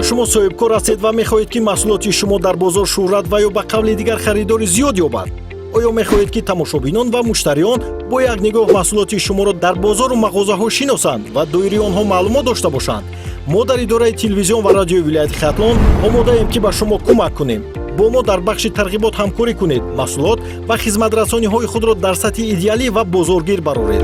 Оё шумо соҳибкор ҳастед ва мехоҳед, ки маҳсулоти шумо дар бозор шӯҳрат ва ё ба қавли дигар харидори зиёд ёбад? Оё мехоҳед, ки тамошобинон ва муштариён бо як нигоҳ маҳсулоти шуморо дар бозору мағозаҳо шиносанд ва доири онҳо маълумот дошта бошанд? Мо дар идораи телевизион ва радиои вилояти Хатлон омодаем, ки ба шумо кӯмак кунем. Бо мо дар бахши тарғибот ҳамкорӣ кунед, маҳсулот ва хизматрасониҳои худро дар сатҳи идеалӣ ва бозоргир бароред.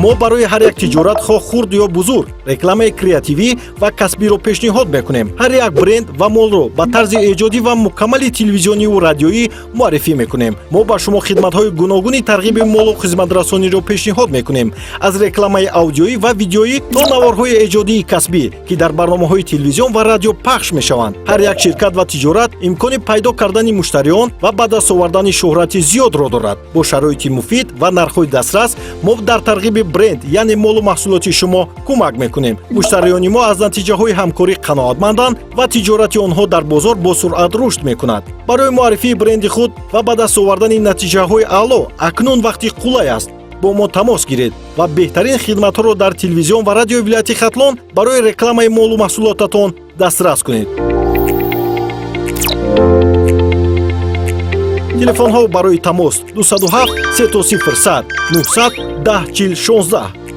Мо барои ҳар як тиҷорат, хоҳ хурд ё бузург, рекламаи креативӣ ва касбиро пешниҳод мекунем. Ҳар як бренд ва молро ба тарзи эҷодӣ ва мукаммали телевизиониву радиоӣ муаррифӣ мекунем. Мо ба шумо хидматҳои гуногуни тарғиби молу хизматрасониро пешниҳод мекунем, аз рекламаи аудиоӣ ва видеоӣ то наворҳои эҷодии касбӣ, ки дар барномаҳои телевизион ва радио пахш мешаванд. Ҳар як ширкат ва тиҷорат имкони пайдо кардани муштариён ва ба даст овардани шӯҳрати зиёдро дорад. Бо шароити муфид ва нархҳои дастрас мо дар тарғиби бренд, яъне молу маҳсулоти шумо, кӯмак мекунем. Муштариёни мо аз натиҷаҳои ҳамкорӣ қаноатманданд ва тиҷорати онҳо дар бозор бо суръат рушд мекунад. Барои муаррифии бренди худ ва ба даст овардани натиҷаҳои аъло акнун вақти қулай аст. Бо мо тамос гиред ва беҳтарин хидматҳоро дар телевизион ва радиои вилояти Хатлон барои рекламаи молу маҳсулотатон дастрас кунед. Телефонҳо барои тамос: 207 3 0 100 900 10 40 16.